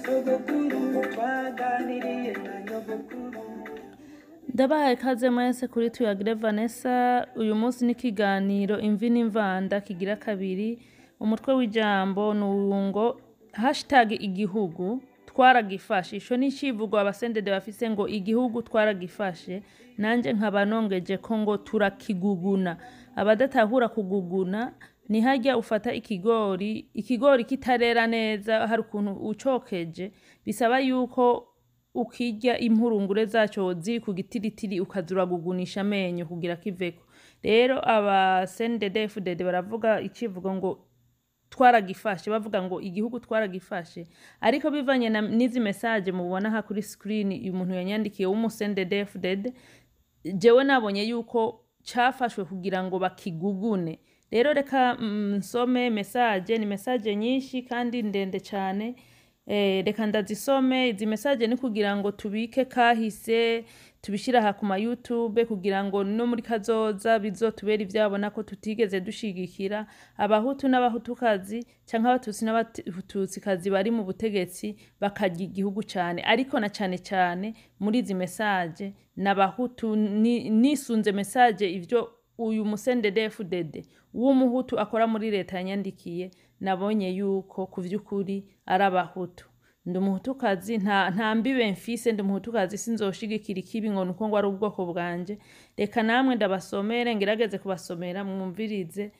Sogokuru twaganiriye na nyogokuru. Ndabahaye ikaze mwese kuri Tuyagire Vanessa. Uyu munsi ni ikiganiro Imvi n'Imvanda kigira kabiri. Umutwe w'ijambo ni uyu ngo #igihugu twaragifashe. Ico ni icivugo abasendede bafise ngo igihugu twaragifashe. Nanje nkaba nongeje ko ngo turakiguguna. Abadatahura kuguguna ni harya ufata ikigori, ikigori kitarera neza, hari ukuntu ucokeje bisaba yuko ukirya impurungure zaco ziri ku gitiritiri, ukaza uragugunisha amenyo kugira kiveko. Rero aba CNDD-FDD baravuga icivugo ngo twaragifashe, bavuga ngo igihugu twaragifashe, ariko bivanye n'izi message mubona aha kuri screen uyu muntu yanyandikiye w'umu CNDD-FDD, jewe nabonye yuko cafashwe kugira ngo bakigugune. Rero reka nsome message, ni message nyinshi kandi ndende cane. Reka ndazisome izi message, ni kugira ngo tubike kahise, tubishire aha ku ma YouTube kugira ngo no muri kazoza bizotubere ivyabona ko tutigeze dushigikira abahutu n'abahutukazi canke abatutsi n'abatutsikazi bari mu butegetsi bakarya igihugu cane. Ariko na cane cane muri izi message n'abahutu, nisunze message ivyo uyu mu CNDD-FDD w'umuhutu akora muri leta yanyandikiye, nabonye yuko ku vy'ukuri ari abahutu. Ndi umuhutukazi, nta mbibe mfise, ndi umuhutukazi, sinzoshigikira ikibi ngo nuko ngo ari ubwoko bwanje. Reka namwe ndabasomere, ngerageze kubasomera mwumvirize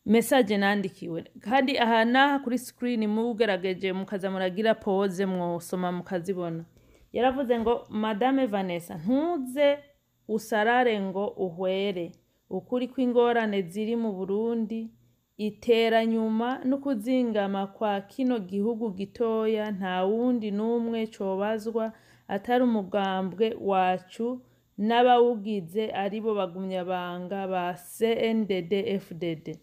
message nandikiwe. Kandi aha naha kuri screen mugerageje mukaza muragira pause mwosoma mukazibona. Yaravuze ngo: "Madame Vanessa, ntuze usarare ngo uhwere. Ukuri kw'ingorane ziri mu Burundi, iteranyuma n'ukuzingama kwa kino gihugu gitoya, nta wundi n'umwe cobazwa atari umugambwe wacu n'abawugize, aribo bagumyabanga ba CNDD FDD.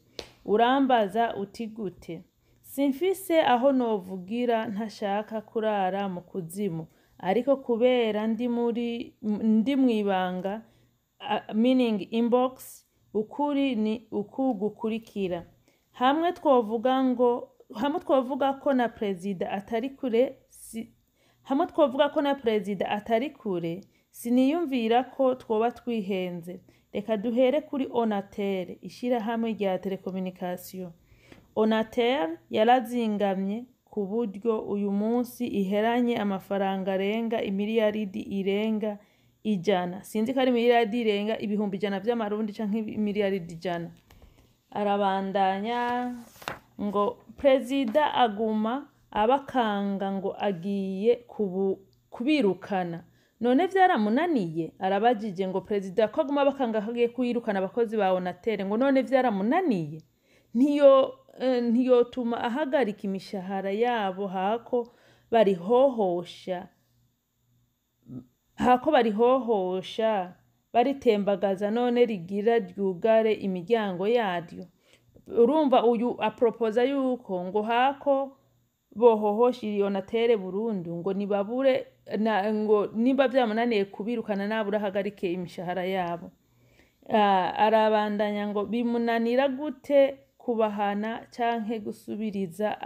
Urambaza uti gute? Simfise aho novugira, ntashaka kurara mu kuzimu, ariko kubera ndi muri ndi mw'ibanga, meaning inbox, ukuri ni uku gukurikira: hamwe twovuga ngo hamwe twovuga ko na perezida atari kure si, hamwe twovuga ko na perezida atari kure, siniyumvira ko twoba twihenze. Reka duhere kuri Onatel, ishirahamwe rya telecommunication. Onatel yarazingamye ku buryo uyu munsi iheranye amafaranga arenga imiliyaridi irenga 100. Sinzi ko ari imiliyaridi irenga 100,000 vy'amarundi canke imiliyaridi 100." Arabandanya ngo perezida aguma abakanga ngo agiye kubirukana, none vyaramunaniye? Arabajije ngo perezida ko aguma abakanga ko agiye kwirukana abakozi ba Onatel, ngo none vyaramunaniye? Ntiyo ntiyotuma ahagarika imishahara yabo hako barihohosha baritembagaza, none rigira ryugare imiryango yaryo? Urumva uyu apropoza yuko ngo hako bohohosha iyo Onatel burundu, ngo nibabure na, ngo nimba vyamunaniye kubirukana nabura ahagarike imishahara yabo. Arabandanya ngo bimunanira gute kubahana canke gusubiriza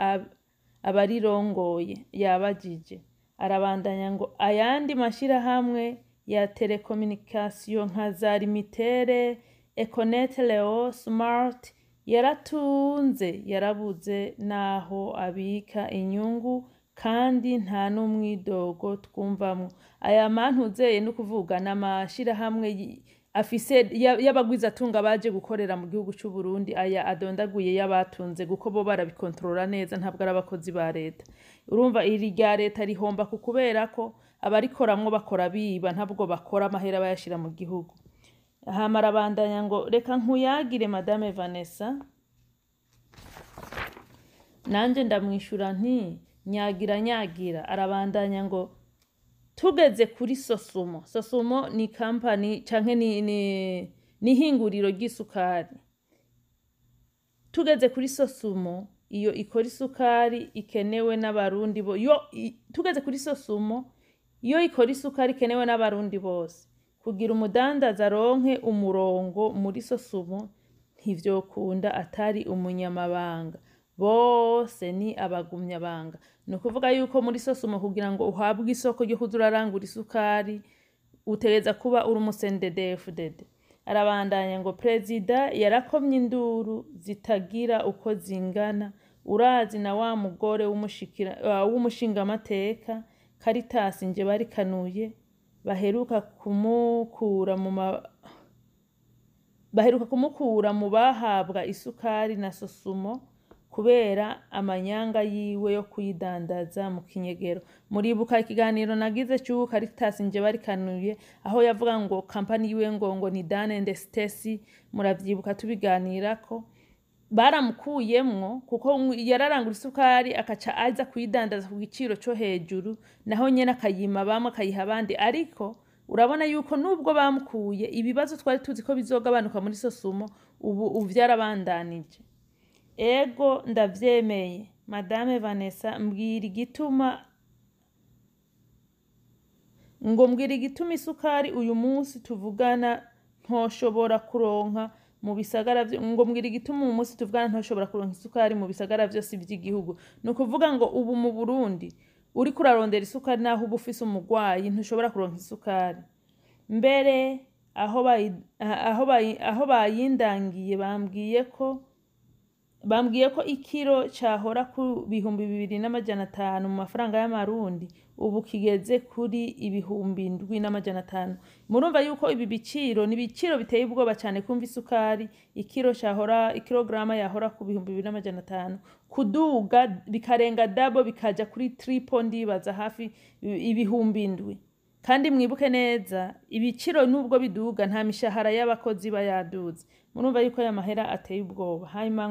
abarirongoye? Yabajije. Arabandanya ngo ayandi mashirahamwe ya telecommunication nka za Lumitel, Econet, Leo, Smart yaratunze, yarabuze naho abika inyungu, kandi nta n'umwidogo twumvamwo. Aya mantuzeye ni ukuvuga n'amashirahamwe afise y'abagwizatunga baje gukorera mu gihugu c'u Burundi. Aya adondaguye y'abatunze kuko bo barabikontorora neza, ntabwo ari abakozi ba leta. Urumva iri rya leta rihomba ku kubera ko abarikoramwo bakora biba, ntabwo bakora amahera bayashira mu gihugu. Hama arabandanya ngo reka nkuyagire, Madame Vanessa. Nanje ndamwishura nti nyagira nyagira. Arabandanya ngo tugeze kuri Sosumo. Sosumo ni kampani canke ni ihinguriro ry'isukari. Tugeze kuri Sosumo, iyo ikora isukari ikenewe n'abarundi bo yo tugeze kuri Sosumo, iyo ikora isukari ikenewe n'abarundi bose, kugira umudandaza aronke umurongo muri Sosumo ntivyokunda atari umunyamabanga. Bose ni abagumyabanga. Ni ukuvuga yuko muri Sosumo, kugira ngo uhabwe isoko ryo kuza urarangura isukari, utegereza kuba uri umu CNDD-FDD. Arabandanya ngo perezida yarakomye induru zitagira uko zingana. Urazi na wa mugore w'umushingamateka Caritas nje barikanuye, baheruka kumukura mu bahabwa isukari na Sosumo kubera amanyanga yiwe yo kuyidandaza mu kinyegero. Muribuka ikiganiro nagize cy'ubu Caritas nje barikanuye, aho yavuga ngo kampani yiwe ngo ni Dan and Stacy. Muravyibuka tubiganirako. Baramukuyemwo kuko yararangura isukari akaca aza kuyidandaza ku giciro co hejuru, naho nyene akayima bamwe, akayiha abandi. Ariko urabona yuko nubwo bamukuye, ibibazo twari tuzi ko bizogabanuka muri Sosumo, ubu vyarabandanije. Ego, ndavyemeye. Madame Vanessa, mbwira igituma, ngo mbwira igituma isukari uyu munsi tuvugana ntoshobora kuronka mu bisagara ngo mbwira igituma uyu munsi tuvugana ntoshobora kuronka isukari mu bisagara vyose vy'igihugu. Ni ukuvuga ngo ubu mu Burundi uriko urarondera isukari, naho uba ufise umugwayi, ntushobora kuronka isukari. Mbere aho bayindangiye bambwiye ko ikiro cahora ku 2500 mu mafaranga y'amarundi, ubu kigeze kuri 7500. Murumva yuko ibi biciro ni ibiciro biteye ubwoba cyane. Kumva isukari ikiro cahora, ikilograma yahora ku 2500, kuduga bikarenga double, bikaja kuri triple, ndibaza hafi 7000. Kandi mwibuke neza, ibiciro nubwo biduga, nta mishahara y'abakozi iba yaduze. Murumva yuko aya mahera ateye ubwoba. Hanyuma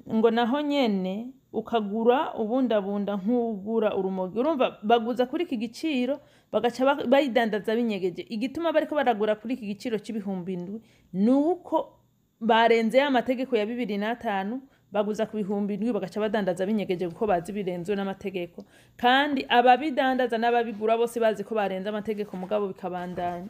ngo naho nyene ukagura ubundabunda nk'ugura urumogi. Urumva baguza kuri iki giciro, bagaca bayidandaza binyegeje. Igituma bariko baragura kuri iki giciro c'7000 ni uko barenze ya mategeko ya 2005. Baguza ku 7000, bagaca badandaza binyegeje kuko bazi birenzwe n'amategeko. Kandi ababidandaza n'ababigura bose bazi ko barenze amategeko, mugabo bikabandanya.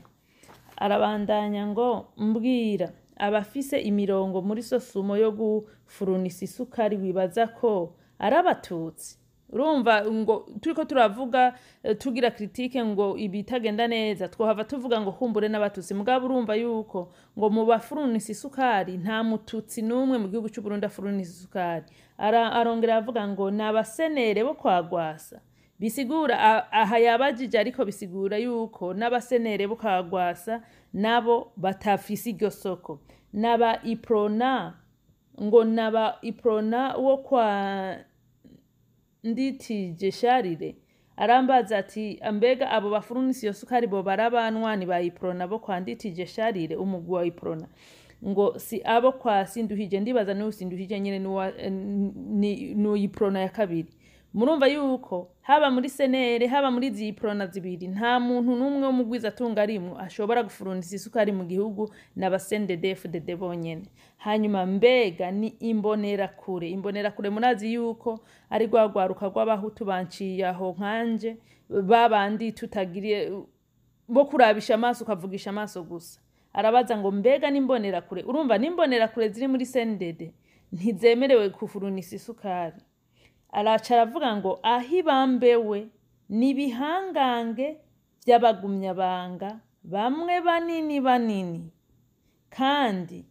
Arabandanya ngo mbwira abafise imirongo muri Sosumo yo gufurunisa isukari, wibaza ko ari abatutsi? Urumva ngo turiko turavuga, tugira critique ngo ibitagenda neza, twohava tuvuga ngo kumbure n'abatutsi. Mugabo urumva yuko ngo mu bafurunisa isukari nta mututsi n'umwe mu gihugu c'u Burundi afurunisa isukari. Arongera avuga ngo ni abasenere bo kwa Gwasa. Bisigura aha yabajije, ariko bisigura yuko n'abasenere bo kwa Gwasa nabo batafise iryo soko. N'aba Iprona, ngo naba Iprona wo kwa Nditije Sharire. Arambaza ati ambega abo bafurunisi iyo sukari bo barabanwani ba Iprona bo kwa Nditije Sharire, umugwi wa Iprona, ngo si abo kwa Sinduhije? Ndibaza n'uyu Sinduhije nyene n'uyiprona ya kabiri. Murumva yuko haba muri senere, haba muri izi Iprona zibiri, nta muntu n'umwe w'umugwizatunga arimwo ashobora gufurunisa isukari mu gihugu, n'aba CNDD-FDD bonyene. Hanyuma mbega ni imbonerakure? Imbonerakure murazi yuko ari rwa rwaruka rw'abahutu banciye aho nkanje, babandi tutagiriye bo kurabisha amaso, ukavugisha amaso gusa. Arabaza ngo mbega n'imbonerakure? Urumva n'imbonerakure ziri muri CNDD ntizemerewe kufurunisa isukari. Araca aravuga ngo aho ibambewe ni ibihangange by'abagumyabanga bamwe banini banini, kandi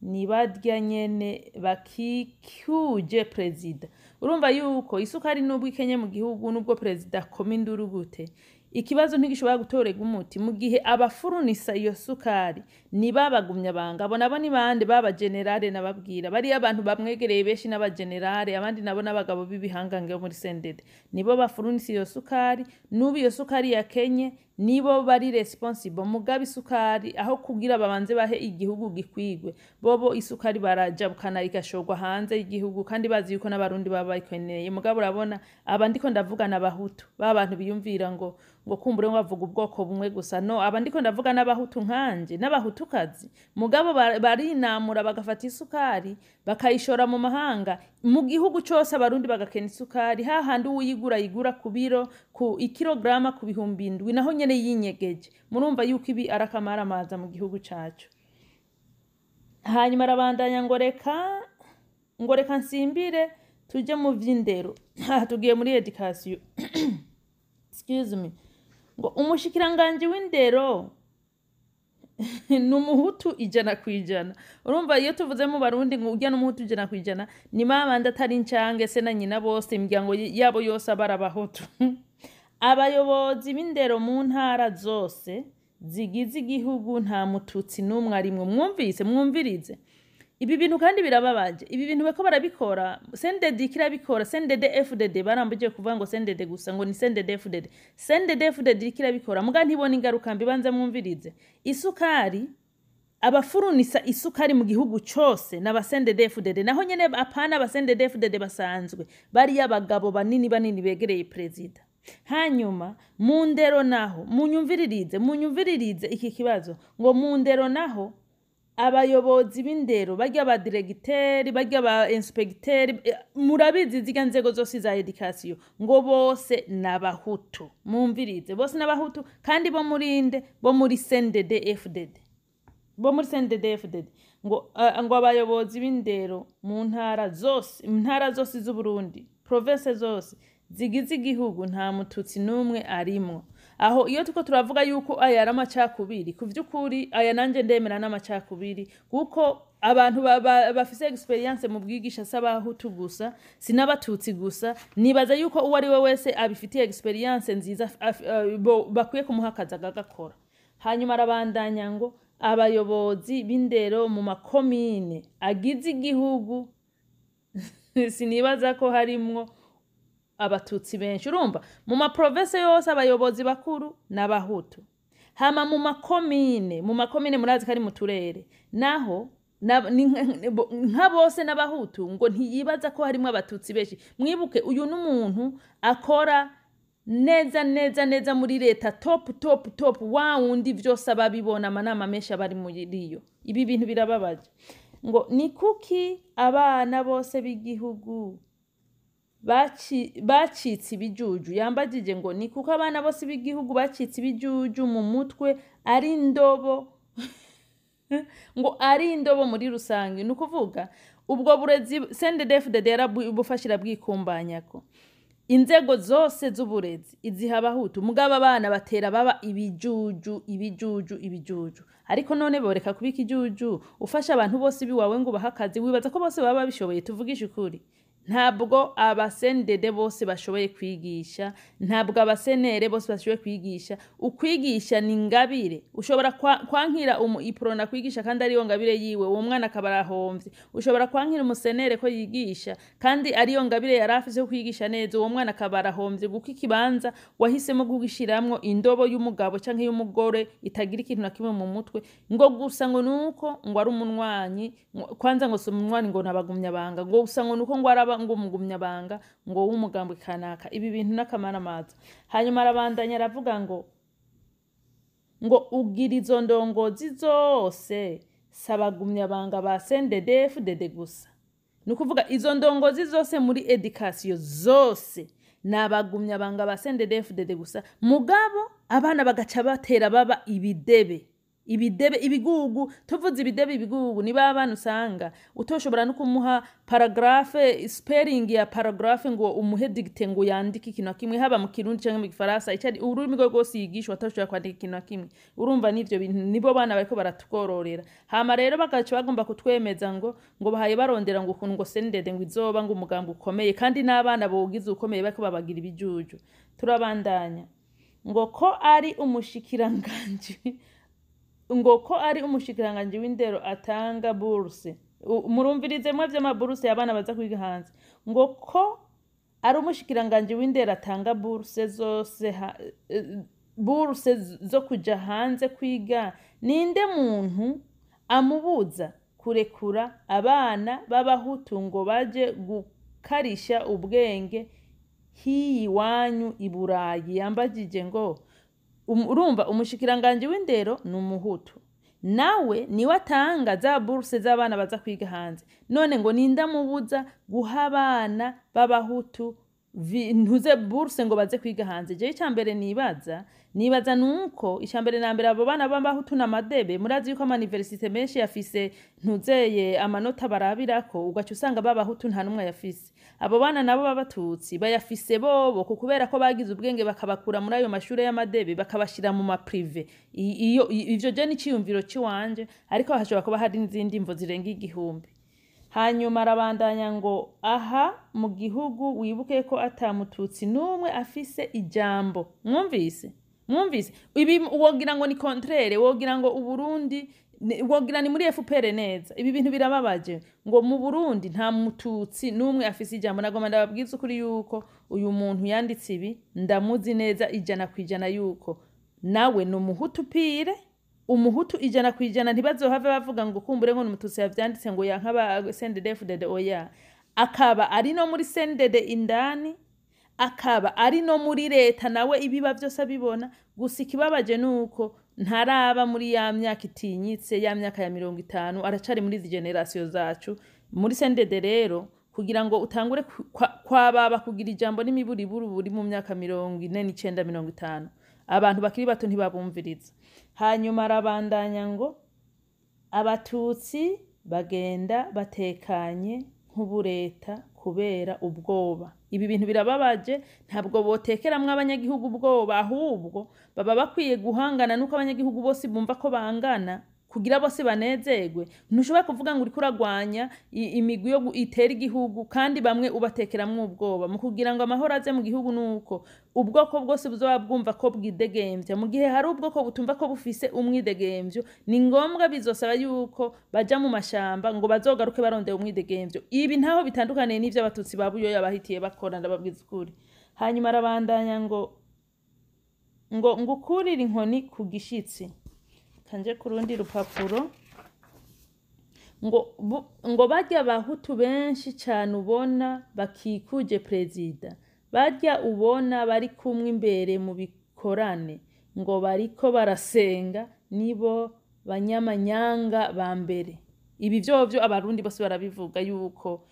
nibarya nyene bakikuje perezida. Urumva yuko isukari nubwo ikenye mu gihugu, nubwo perezida akoma induru gute, ikibazo ntigishobora gutorerwa umuti mu gihe abafurunisa iyo sukari ni babagumyabanga. Abo nabo ni bande? Baba generale nababwira, bariya abantu bamwegereye benshi n'abagenerale, abandi nabo n'abagabo b'ibihangange bo muri CNDD, nibo bafurunisa iyo sukari. N'ubu iyo sukari yakenye nibo bari responsible. Mugabo isukari, aho kugira babanze bahe igihugu gikwigwe, bobo isukari barajabukana igashorwa hanze y'igihugu, kandi bazi yuko n'abarundi baba bayikeneye. Mugabo urabona aba ndiko ndavuga n'abahutu, ba bantu biyumvira ngo kumbure ngo bavuga ubwoko bumwe gusa. No aba ndiko ndavuga n'abahutu nkanje n'abahutukazi, mugabo barinamura bagafata isukari bakayishora mu mahanga, mu gihugu cose abarundi bagakena isukari, hahandi uwuyigura yigura ku biro, ku ikilograma ku 7000, naho nyene yinyegeje. Murumva yuko ibi ari akamaramaza mu gihugu cacu. Hanyuma arabandanya ngo reka Ngo reka nsimbire tuje mu vy'indero. Tugiye muri education, excuse me. Ngo umushikiranganji w'indero ni umuhutu 100%. Urumva iyo tuvuze mu Barundi ngo urya n'umuhutu 100%, ni babandi atari incange, se na nyina bose, imiryango yabo yose aba ari abahutu. Abayobozi b'indero mu ntara zose zigize igihugu nta mututsi n'umwe arimwo. Mwumvise, mwumvirize ibi bintu, kandi birababaje. Ibi bintu bariko barabikora, CNDD kirabikora, CNDD FDD. Barambuje kuvuga ngo CNDD gusa, ngo ni CNDD FDD. CNDD FDD kirabikora, muga ntibona ingaruka mbi. Banza mwumvirize. Isukari, abafurunisa isukari mu gihugu cose n'aba CNDD FDD. Naho nyene apana aba CNDD FDD basanzwe, bariya abagabo banini banini begereye perezida. Hanyuma mu ndero naho, munyumviririze, munyumviririze iki kibazo. Ngo mu ndero naho, abayobozi b'indero, barya ba diregiteri, barya ba inspecteur, murabizi zirya nzego zose za education, ngo bose n'abahutu. Mumvirize, bose n'abahutu, kandi bo murinde, bo muri CNDD FDD, bo muri CNDD FDD. Ngo abayobozi b'indero mu ntara zose, mu ntara zose z'Uburundi, province zose zigize igihugu, nta mututsi n'umwe arimwo. Aho iyo tuko turavuga yuko aya ari amacakubiri, ku vy'ukuri aya nanje ndemera n'amacakubiri, kuko abantu bafise experience mu bwigisha si abahutu gusa, si n'abatutsi gusa. Nibaza yuko uwo ari we wese abifitiye experience nziza bakwiye kumuha akazi agakora. Hanyuma arabandanya ngo abayobozi b'indero mu makomine agize igihugu sinibaza ko harimwo abatutsi benshi. Urumva mu maprovince yose abayobozi bakuru n'abahutu, hama mu makomine, murazi ko ari mu turere, naho nka bose n'abahutu. Ngo ntiyibaza ko harimwo abatutsi benshi. Mwibuke uyu n'umuntu akora neza neza neza muri leta, top top top, wa wundi vyose ababibona, amanama menshi aba ari muri iyo. Ibi bintu birababaje. Ngo ni kuki abana bose b'igihugu bacitse ibijuju? Yambajije ngo ni kuko abana bose b'igihugu bacitse ibijuju mu mutwe, ari indobo, ngo ari indobo muri rusange. Ni ukuvuga ubwo burezi CNDD-FDD yarabufashe, irabwikumbanyako, inzego zose z'uburezi iziha abahutu, mugabo abana batera baba ibijuju, ibijuju, ibijuju. Ariko none boreka kuba ikijuju? Ufasha abantu bose biwawe ngo ubahe akazi, wibaza ko bose baba babishoboye? Tuvugishe ukuri, ntabwo aba CNDD bose bashoboye kwigisha, ntabwo aba CNL bose bashoboye kwigisha. Ukwigisha ni ingabire. Ushobora kwankira umu Uprona kwigisha kandi ariyo ngabire yiwe, uwo mwana akaba arahomvye. Ushobora kwankira umu CNL ko yigisha kandi ariyo ngabire yari afise yo kwigisha neza, uwo mwana akaba arahomvye, kuko ikibanza wahisemo kugishiramwo indobo y'umugabo canke y'umugore itagira ikintu na kimwe mu mutwe, ngo gusa ngo nuko ngo ari umunwanyi. Kwanza ngo si umunwanyi, ngo nabagumyabanga, ngo gusa ngo nuko ngo araba ngo umugumyabanga ngo w'umugambwe kanaka. Ibi bintu n'akamaramaza. Hanyuma arabandanya aravuga ngo ugira izo ndongozi zose si abagumyabanga ba CNDD-FDD gusa. Ni ukuvuga izo ndongozi zose muri education zose ni abagumyabanga ba CNDD-FDD gusa, mugabo abana bagaca batera baba ibidebe, ibidebe, ibigugu. Tuvuze ibidebe, ibigugu ni ba bana usanga utoshobora no kumuha paragraphe, spelling ya paragraphe, ngo umuhe dictée ngo yandike ikintu na kimwe, haba mu Kirundi cyangwa mu Gifaransa, icyo ari ururimi rwe rwose yigishwa, atashobora kwandika ikintu na kimwe. Urumva n'ivyo bintu nibo bana bariko baratwororera. Hama rero bagaca bagomba kutwemeza ngo bahaye barondera ngo ukuntu ngo CNDD ngo izoba ngo umugambi ukomeye, kandi n'abana bowugize ukomeye bariko babagira ibijuju. Turabandanya. Ngo ko ari umushikiranganji w'indero atanga bourse. Murumvirize mwe vy'amaburuse y'abana baza kwiga hanze. Ngo ko ari umushikiranganji w'indero atanga bourse zose, bourse zo kuja hanze kwiga, ninde muntu amubuza kurekura abana b'abahutu ngo baje gukarisha ubwenge hiyi iwanyu i Burayi? Yambajije ngo urumva umushikiranganji w'indero ni umuhutu, nawe niwe atanga za bourse z'abana baza kwiga hanze. None ngo ninde amubuza guha abana b'abahutu? ntuze bourse ngo baze kwiga hanze. Jewe icambere nibaza nuko icambere na mbere abo bana b'abahutu n'amadebe, murazi yuko ama université menshi yafise ntuzeye amanota barabirako, ugaca usanga b'abahutu nta numwe yafise. Abo bana nabo b'abatutsi bayafise bobo ku kubera ko bagize ubwenge bakabakura muri ayo mashure y'amadebe bakabashira mu ma privé. Iyo ivyo je ni iciyumviro ciwanje, ariko hashobora kuba hari n'izindi mvo zirenga igihumbi. Hanyuma arabandanya ngo aha mu gihugu wibuke ko ata mututsi n'umwe afise ijambo. Mwumvise ibi? Wogira ngo ni contraire, wogira ngo Uburundi wogira ni muri FPR neza. Ibi bintu birababaje, ngo mu Burundi nta mututsi n'umwe afise ijambo. Nagomba ndababwiza ukuri yuko uyu muntu yanditse ibi ndamuzi neza 100% yuko nawe ni umuhutu pire, umuhutu 100%. Ntibazohave bavuga ngo kumbure ngo n'umututsi yavyanditse ngo yanka ba CNDD-FDD. Oya, akaba ari no muri CNDD indani, akaba ari no muri leta, nawe ibiba vyose abibona. Gusa ikibabaje nuko ntaraba muri ya myaka itinyitse, ya myaka ya 50, aracari muri izi génération zacu muri CNDD. Rero kugira ngo utangure kwababa kugira ijambo n'imiburiburu buri mu myaka 49, 50, abantu bakiri bato ntibabumviriza. Hanyuma arabandanya ngo abatutsi bagenda batekanye nk'ubureta kubera ubwoba. Ibi bintu birababaje. Ntabwo botekeramwo abanyagihugu ubwoba, ahubwo baba bakwiye guhangana nuko abanyagihugu bose bumva ko bangana kugira bose banezerwe. Ntushobora kuvuga ngo uriko uragwanya imigwi yo itera igihugu kandi bamwe ubatekeramwo ubwoba. Mu kugira ngo amahoro aze mu gihugu nuko ubwoko bwose buzoba bwumva ko bwidegemvya. Mu gihe hari ubwoko butumva ko bufise umwidegemvyo, ni ngombwa bizosaba yuko baja mu mashamba ngo bazogaruke barondeye umwidegemvyo. Ibi ntaho bitandukaniye n'ivyo abatutsi ba Buyoya bahitiye bakora, ndababwiza ukuri. Hanyuma arabandanya ngo ngukurire inkoni ku gishitsi. Kanje ku rundi rupapuro, ngo barya abahutu benshi cane ubona bakikuje perezida, barya ubona bari kumwe imbere mu bikorane ngo bariko barasenga, nibo banyamanyanga ba mbere. Ibi vyovyo abarundi bose barabivuga yuko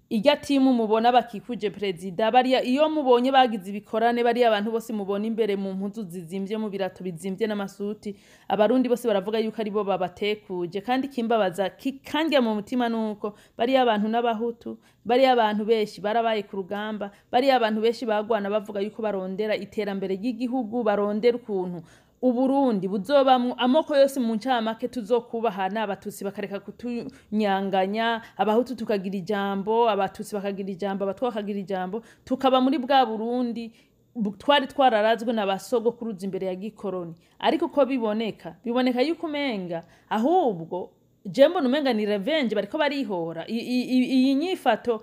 irya timu mubona bakikuje perezida, bariya iyo mubonye bagize ibikorane, bariya abantu bose mubona imbere mu mpuzu zizimvye, mu birato bizimvye n'amasuti, abarundi bose baravuga yuko aribo babatekuje. Kandi kimbabaza kikandya mu mutima nuko bariya abantu n'abahutu, bariya abantu benshi barabaye ku rugamba, bariya abantu benshi bagwana bavuga yuko barondera iterambere ry'igihugu, barondera ukuntu Uburundi buzobamwo amoko yose, mu ncamake tuzokubahana, abatutsi bakareka kutunyanganya, abahutu tukagira ijambo, abatutsi bakagira ijambo, abatwa bakagira ijambo, tukaba muri bwa Burundi twari twararazwe na basogokuruza imbere ya gikoroni. Ariko uko biboneka yuko umenga ahubwo je mbona umenga ni revenge, bariko barihora. Iyi nyifato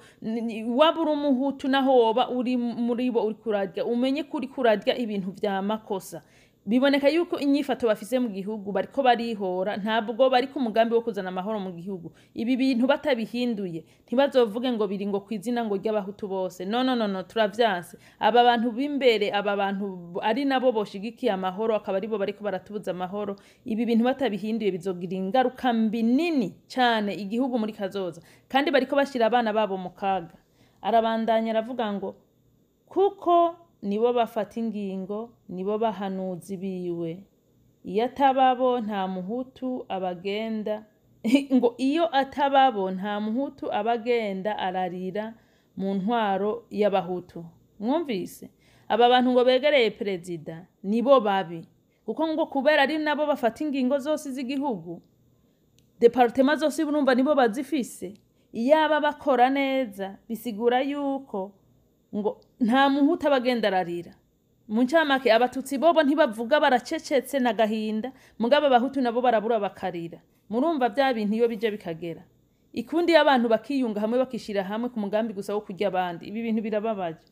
waba uri umuhutu naho woba uri muri bo uri kurarya, umenye ko uri kurarya ibintu vya makosa. Biboneka yuko inyifato bafise mu gihugu bariko barihora, ntabwo bari ku mugambi wo kuzana amahoro mu gihugu. Ibi bintu batabihinduye, ntibazovuge ngo biri ngo kwizina ngo ry'abahutu bose. No, no, no, no, turavyanse. Aba bantu b'imbere, aba bantu ari nabo boshigikiye amahoro, akaba aribo bariko baratubuza amahoro. Ibi bintu batabihinduye bizogira ingaruka mbi nini cane igihugu muri kazoza, kandi bariko bashira abana babo mu kaga. Arabandanya aravuga ngo kuko nibo bafata ingingo, nibo bahanuzi biwe, iyo atababo nta muhutu abagenda, ngo iyo atababo nta muhutu abagenda ararira mu ntwaro y'abahutu. Mwumvise, aba bantu ngo begereye perezida nibo babi, kuko ngo kubera ari nabo bafata ingingo zose z'igihugu, départements zose urumva nibo bazifise. Iyaba bakora neza, bisigura yuko ngo nta muhutu abagenda ararira. Mu ncamake abatutsi bobo ntibavuga, baracecetse n'agahinda, mugabo abahutu nabo barabura bakarira. Murumva vya bintu iyo bija bikagera ikundi y'abantu bakiyunga hamwe, bakishira hamwe ku mugambi gusa wo kurya abandi. Ibi bintu birababaje.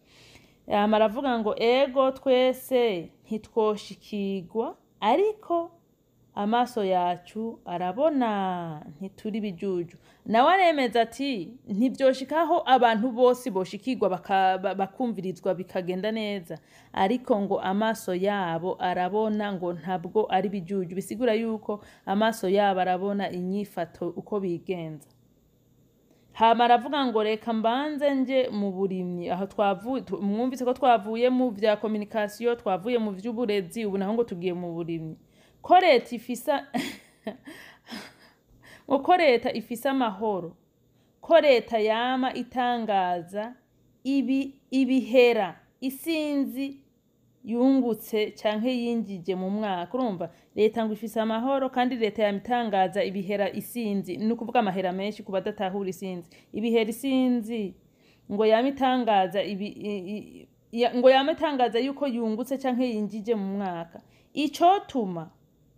Yama aravuga ngo ego twese ntitwoshikirwa, ariko amaso yacu arabona, ntituri bijuju. Nawe aremeza ati ntibyoshikaho abantu bose boshikirwa bakumvirizwa bikagenda neza, ariko ngo amaso yabo arabona, ngo ntabwo ari bijuju. Bisigura yuko amaso yabo arabona inyifato uko bigenza. Hama aravuga ngo reka mbanze nje mu burimyi. Aho twavuye, mwumvise ko twavuye mu vya communication, twavuye mu vy'uburezi, ubu naho ngo tugiye mu burimyi. Ko leta ifisa ngo ko leta ifise amahoro, ko leta yama itangaza ibi ibihera isinzi yungutse canke yinjije mu mwaka. Urumva leta ngo ifise amahoro, kandi leta yama itangaza ibihera isinzi, ni ukuvuga amahera menshi ku badatahura isinzi, ibihera isinzi ngo yama itangaza ibi, ngo yama itangaza yuko yungutse canke yinjije mu mwaka. Icotuma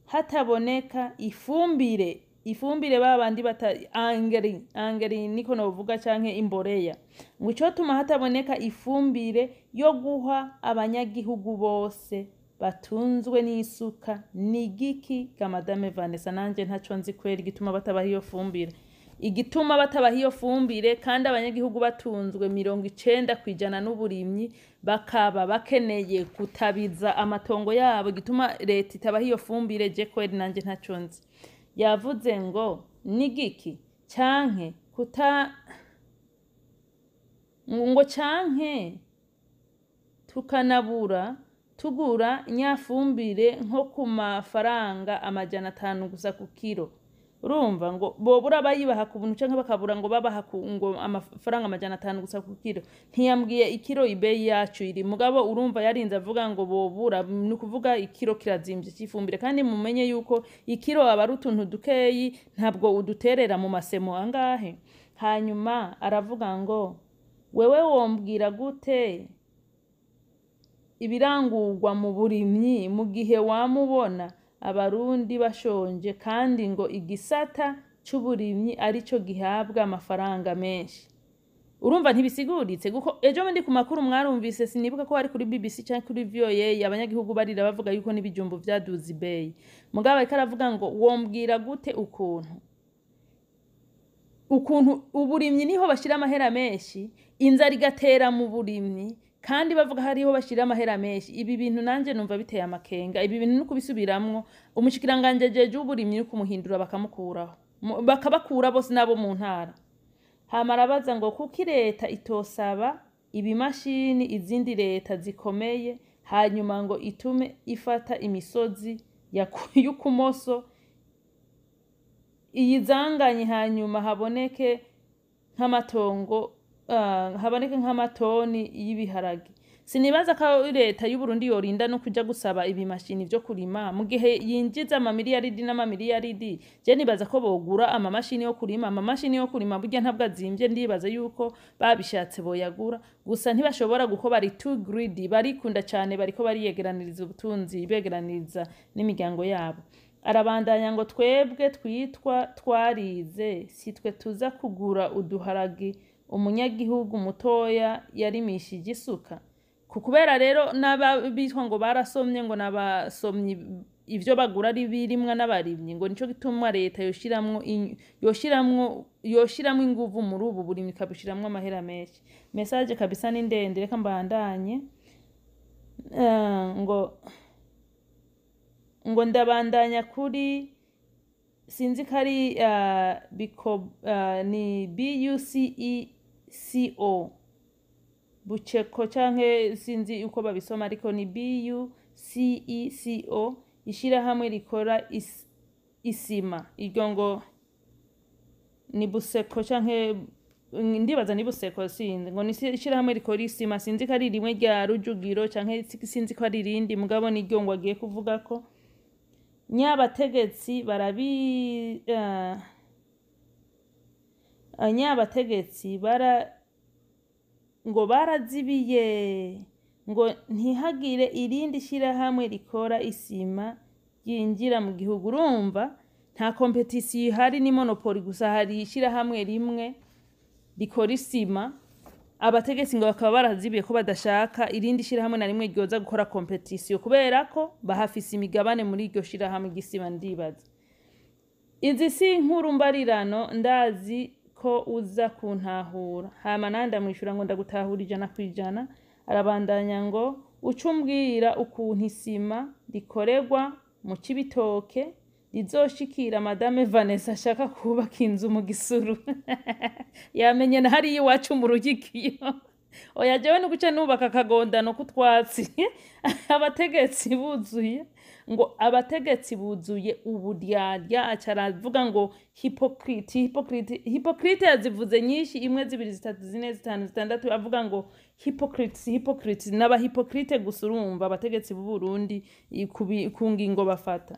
hataboneka ifumbire babandi bata engrais niko novuga, canke imboreya, ngo icotuma hataboneka ifumbire yo guha abanyagihugu bose batunzwe n'isuka ni igiki ga Madame Vanessa? Nanje ntaco nzi kweri igituma batabaha iyo fumbire, igituma batabaha iyo fumbire kandi abanyagihugu batunzwe 90% n'uburimyi, bakaba bakeneye gutabiza amatongo yabo. Igituma leta itabaha iyo fumbire, je kweri nanje ntaco nzi. Yavuze ngo nigiki canke kuta ngo canke tukanabura tugura nyafumbire nko ku mafaranga 500 gusa ku kiro. Urumva ngo bobura bayibaha ku buntu canke bakabura ngo babaha ku ngo amafaranga 500 gusa ku kiro. Ntiyambwiye ikiro ibeyi yacu iri, mugabo urumva yarinze avuga ngo bobura, ni ukuvuga ikiro kirazimvye c'ifumbire. Kandi mumenye yuko ikiro aba ari utuntu dukeyi, ntabwo uduterera mu masemo angahe. Hanyuma aravuga ngo wewe wombwira gute ibirangurwa mu burimyi mu gihe wamubona Abarundi bashonje, kandi ngo igisata c'uburimyi arico gihabwa amafaranga menshi? Urumva ntibisiguritse, kuko ejo bundi ku makuru mwarumvise, sinibuka ko ari kuri BBC canke kuri VOA, abanyagihugu barira bavuga yuko n'ibijumbu vyaduze ibeyi. Mugabo ariko aravuga ngo wombwira gute ukuntu uburimyi niho bashira amahera menshi, inzara igatera mu burimyi kandi bavuga hariho bashira amahera menshi. Ibi bintu nanje numva biteye amakenga. Ibi bintu no kubisubiramwo, umushikiranganje jeje uburimyi no kumuhindura, bakamukuraho, bakabakura bose nabo mu ntara. Hama arabaza ngo kuki leta itosaba ibimashini izindi leta zikomeye, hanyuma ngo itume ifata imisozi y'ukumoso iyizanganye, hanyuma haboneke nk'amatongo, haboneke nk'amatoni y'ibiharage. Sinibaza ko leta y'Uburundi yorinda no kuja gusaba ibimashini vyo kurima mu gihe yinjiza amamiliyaridi n'amamiliyaridi. Je nibaza ko bogura amamashini yo kurima. Amamashini yo kurima burya ntabwo azimvye, ndibaza yuko babishatse boyagura. Gusa ntibashobora, kuko bari too greedy, barikunda cane, bariko bariyegeraniriza ubutunzi, begeraniriza n'imiryango yabo. Arabandanya ngo twebwe twitwa twarize si twe tuza kugura uduharagi umunyagihugu mutoya yarimishije isuka. Ku kubera rero n'abitwa ngo barasomye, ngo n'abasomyi, ivyo bagura ari birimwa n'abarimyi, ngo nico gituma leta yoshiramwo inguvu muri ubu burimyi, ikabushiramwo amahera menshi. Message kabisa ni ndende, reka mbandanye. Ngo ndabandanya kuri sinzi ko ari biko, ni BUCECO, Buceko canke sinzi uko babisoma, ariko ni BUCECO, ishirahamwe rikora isima. Iryo ngo ni Buseko canke ndibaza ni Buseko, sinzi. Ngo ni ishirahamwe rikora isima, sinzi ko ari rimwe rya Rujugiro canke sinzi ko ari irindi, mugabo niryo ngo agiye kuvuga ko nyabategetsi barabi nyabategetsi bara ngo barazibiye ngo ntihagire irindi shirahamwe rikora isima ryinjira mu gihugu. Urumva nta compétition ihari, ni monopole gusa. Hari ishirahamwe rimwe rikora isima, abategetsi ngo bakaba barazibiye ko badashaka irindi shirahamwe na rimwe ryoza gukora compétition, kubera ko bahafise imigabane muri iryo shirahamwe ry'isima. Ndibaza izi si inkuru mbarirano, ndazi ko uza kuntahura. Hama nandi ndamwishura ngo ndagutahura 100%. Arabandanya ngo uca umbwira ukuntu isima rikorerwa mu Cibitoke. Rizoshikira Madame Vanessa ashaka kubaka inzu mu Gisuru. Yamenye na hariya iwacu mu Rugikiyo. Oya, jewe ni guca nubaka akagondano k'utwatsi. Abategetsi buzuye, ngo abategetsi buzuye uburyarya. Aca aravuga ngo hypocrite, hypocrite, hypocrite. Yazivuze nyinshi: imwe, zibiri, zitatu, zine, zitanu, zitandatu, avuga ngo hypocrites, hypocrites, n'aba hypocrite gusa. Urumva abategetsi b'u Burundi ku ngingo bafata.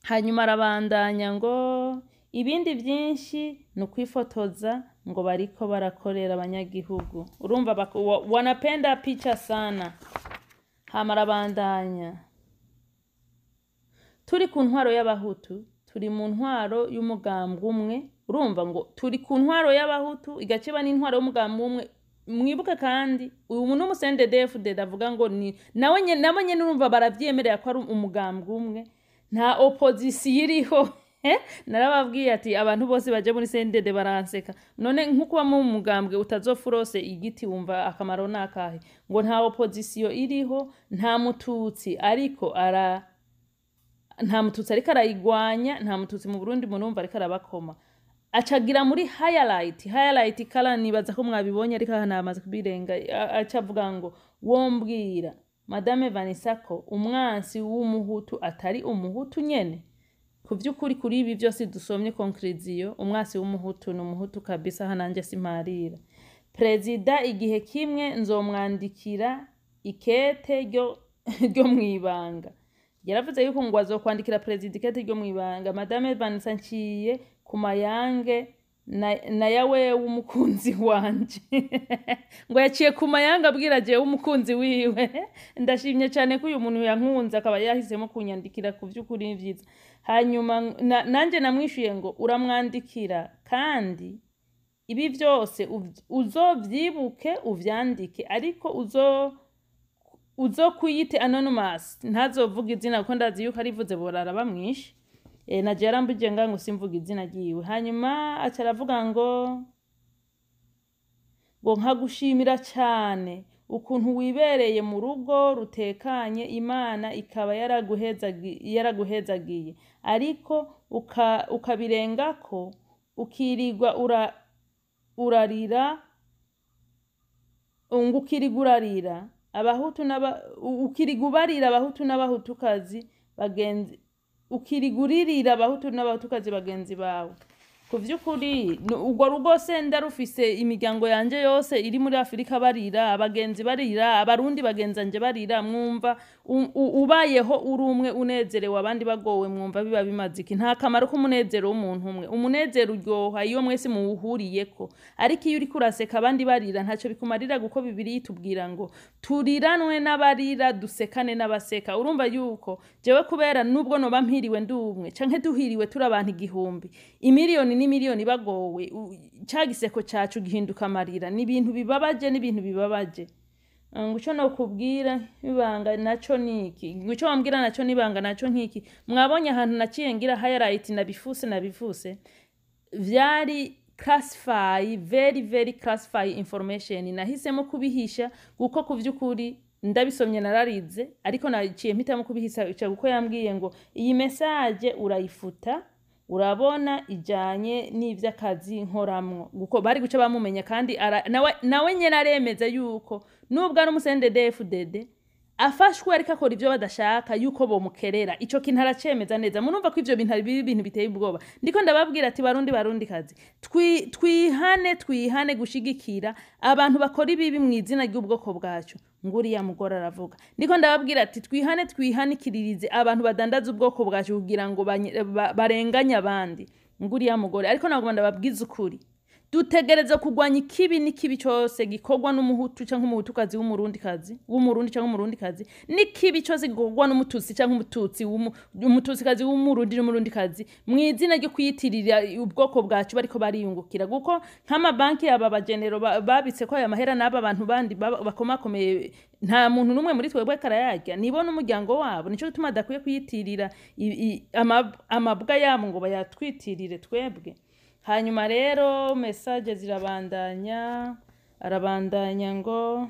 Hanyuma arabandanya ngo ibindi byinshi ni ukwifotoza, ngo bariko barakorera abanyagihugu. Urumva wanapenda picha sana. Hama arabandanya: turi ku ntwaro y'abahutu, turi mu ntwaro y'umugambwe umwe. Urumva ngo turi ku ntwaro y'abahutu, igaciba n'intwaro y'umugambwe umwe. Mwibuke kandi uyu n'umu CNDD-FDD avuga ngo ni nawe nyene, nabo nyene urumva baravyemerera ko ari umugambwe umwe, nta opposition iriho. Narababwiye ati abantu bose baje muri CNDD baranseka. None nkuko mu mugambwe utazofurose igiti, wumva akamaro nakahe? Ngo nta opposition iriho, nta mututsi ariko ara nta mututsi ariko arayigwanya, nta mututsi mu Burundi. Murumva ariko arabakoma, acagira muri highlight, highlight color. Nibaza ko mwabibonye, ariko aha namaze kubirenga. Aca avuga ngo wombwira Madame Vanessa ko umwansi w'umuhutu atari umuhutu nyene. Ku vy'ukuri, kuri ibi vyose dusomye, conclusion: umwansi w'umuhutu ni umuhutu kabisa. Aha nanje simparira. Perezida igihe kimwe nzomwandikira ikete ryo mwibanga. Yaravuze yuko ngo azokwandikira perezida ikete ryo mwibanga. Madame Vanessa, nciye ku mayange na yawe w'umukunzi wanje. Ngo yaciye ku mayanga abwira jewe umukunzi wiwe. Ndashimye cyane ko uyu muntu yankunze akaba yahisemo kunyandikira. Ku vy'ukuri ni vyiza. Hanyuma nanje namwishuye ngo uramwandikira, kandi ibi vyose uzovyibuke uvyandike, ariko uzokwiyite anonymous, ntazovuga izina, kuko ndazi yuko arivuze borara bamwishe. Na je yarambujije nga ngo simvuga izina ryiwe. Hanyuma aca aravuga ngo nkagushimira cyane ukuntu wibereye mu rugo rutekanye, Imana ikaba yaraguhezagiye, ariko ukabirengako ukirirwa urarira, ngo ukirirwa urarira abahutu n'aba ukirirwa ubarira abahutu n'abahutukazi bagenzi, ukirirwa uririra abahutu n'abahutukazi bagenzi bawe. Ku vy'ukuri urwo rugo se ndarufise? Imiryango yanje yose iri muri Afurika barira, abagenzi barira, abarundi bagenzanje barira. Mwumva ubayeho uri umwe unezerewe, abandi bagowe, mwumva biba bimaze iki? Nta kamaro k'umunezero w'umuntu umwe. Umunezero uryoha iyo mwese muwuhuriyeko, ariko iyo uriko uraseka abandi barira, ntacyo bikumarira, kuko Bibiliya itubwira ngo turiranwe n'abarira, dusekane n'abaseka. Urumva yuko jewe kubera nubwo noba mpiriwe ndi umwe, canke duhiriwe turi abantu igihumbi, imiliyoni n'imiliyoni bagowe, ca giseko cacu gihinduka amarira. Ni ibintu bibabaje, n'ibintu bibabaje. Ngo ico nokubwira ibanga naco niki? Ngo ico wambwira naco nibanga naco nkiki? Mwabonye ahantu naciye ngira highlight, nabifuse, nabifuse. Vyari classify, very very classify information. Nahisemo kubihisha kuko ku vy'ukuri ndabisomye nararize, ariko naciye mpitamo kubihisha kuko yambwiye ngo iyi message urayifuta, urabona ijanye n'ivy'akazi nkoramwo, kuko bari guca bamumenya. Kandi nawe nyene aremeza yuko nubwo ari umu CNDD-FDD, afashwe ariko akora ivyo badashaka yuko bomukerera. Ico kintu aracemeza neza. Murumva ko ivyo bintu ari ibintu biteye ubwoba. Ndiko ndababwira ati barundi, barundi kazi, twihane, twihane gushigikira abantu bakora ibibi mu izina ry'ubwoko bwacu. Nguriya mugore aravuga. Ndiko ndababwira ati twihane, twihanikiririze abantu badandaza ubwoko bwacu kugira ngo barenganye abandi. Nguriya mugore ariko nagomba ndababwiza ukuri: dutegereza kurwanya ikibi n'ikibi cyose gikorwa n'umuhutu cyangwa umuhutukazi w'umurundikazi, w'umurundi cyangwa umurundikazi, n'ikibi cyose gikorwa n'umututsi cyangwa umututsi umututsikazi w'umurundi n'umurundikazi mu izina ryo kwiyitirira ubwoko bwacu bariko bariyungukira. Kuko nk'amabanki aba bagenero babitse ko aya mahera n'aba bantu bandi bakomakomeye, nta muntu n'umwe muri twebwe karayarya, nibo n'umuryango wabo. Nico gituma adakwiye kuyitirira amabwa yabo ngo bayatwitirire twebwe. Hanyuma rero message zirabandanya. Arabandanya ngo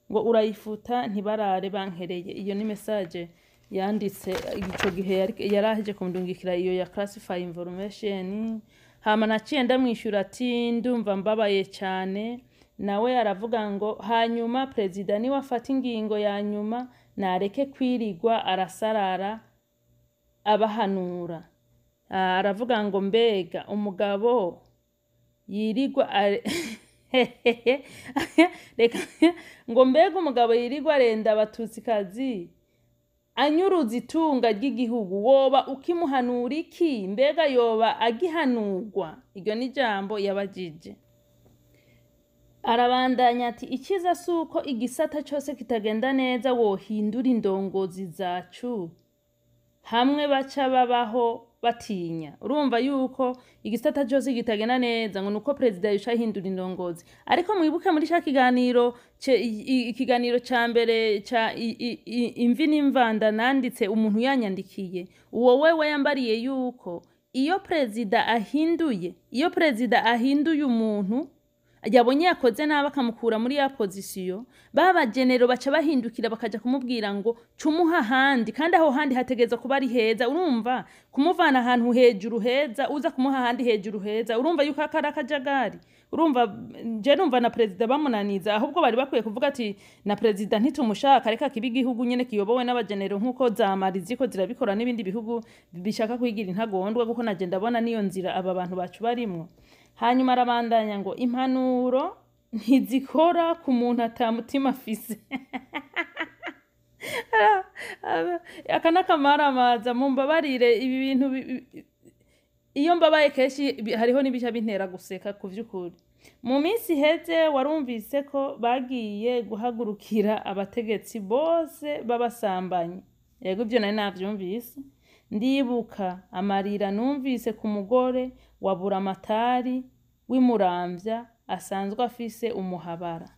urayifuta ntibarare bankereye. Iyo ni message. Yanditse ico gihe yaraheje kumdungikira iyo ya classify information. Hama naciye ndamwishyura ati: "Ndumva mbabaye cyane." Nawe aravuga ngo: "Hanyuma perezida niwe afata ingingo ya nyuma, nareke kwirigwa arasarara abahanura." Aravuga ngo: "Mbega umugabo yirigwa reka ngo mbega umugabo yirigwa arenda Abatutsikazi, anyuruza itunga ry'igihugu, woba ukimuhanura iki? Mbega yoba agihanurwa?" Iryo ni ijambo yabajije. Arabandanya ati: "Icyiza si uko igisata cyose kitagenda neza wohindura indongozi zacu hamwe baca babaho batinya." Urumva yuko igisata cyose kitagenda neza ngo nuko perezida yusha ahindura indongozi. Ariko mwibuke muri ca kiganiro ikiganiro ca mbere ca imvi n'imvanda nanditse, umuntu yanyandikiye uwo wewe yambariye yuko iyo perezida ahinduye umuntu yabonye yakoze nabi, akamukura muri ya position, babagenero baca bahindukira bakaja kumubwira ngo cumuha ahandi, kandi aho handi hategerezwa kuba ari heza. Urumva kumuvana ahantu hejuru heza uza kumuha ahandi hejuru heza, urumva yuko akari akajagari. Urumva je numva na perezida bamunaniza. Ahubwo bari bakwiye kuvuga ati: "Na perezida ntitumushaka, reka kiba igihugu nyene kiyobowe n'abagenero," nk'uko za Mali ziko zirabikora n'ibindi bihugu bishaka kwigira intagondwa, kuko naje ndabona niyo nzira aba bantu bacu barimwo. Hanyuma arabandanya ngo: "Impanuro ntizikora ku muntu atamutima afise." Aka n'akamaramaza, mumbabarire. Ibi bintu iyo mbabaye kenshi hariho n'ibica bintera guseka. Ku vy'ukuri, mu minsi iheze warumvise ko bagiye guhagurukira abategetsi bose b'abasambanyi. Yego, ibyo nari navyumvise. Ndibuka amarira numvise ku mugore wa Buramatari w'imuramvya asanzwe afise umuhabara.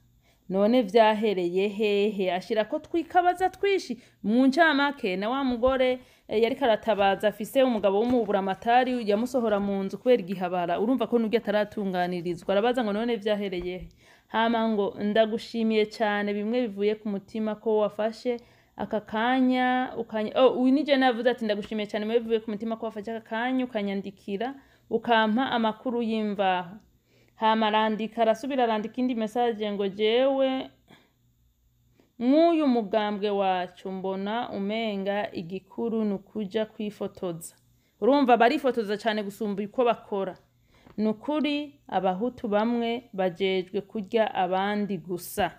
None vyahereye hehe? Ashirako twikabaza twishi. Mu ncamake, na wa mugore yariko aratabaza afise umugabo w'umuburamatari yamusohora mu nzu kubera igihabara. Urumva ko nubwo ataratunganirizwa, arabaza ngo: "None vyahereye he?" Hama ngo: "Ndagushimiye cyane bimwe bivuye ku mutima ko wafashe aka kanya ukanya." Oh, uyu ni je navuze ati: "Ndagushimiye cyane bimwe bivuye ku mutima ko wafashe aka kanya ukanyandikira, ukampa amakuru y'imvaho." Hama arandika, arasubira arandika indi message ngo: "Jewe nk'uyu mugambwe wacu mbona umenga igikuru ni ukuja kwifotoza." Urumva barifotoza cyane gusumba uko bakora. "Ni ukuri Abahutu bamwe bajejwe kurya abandi gusa."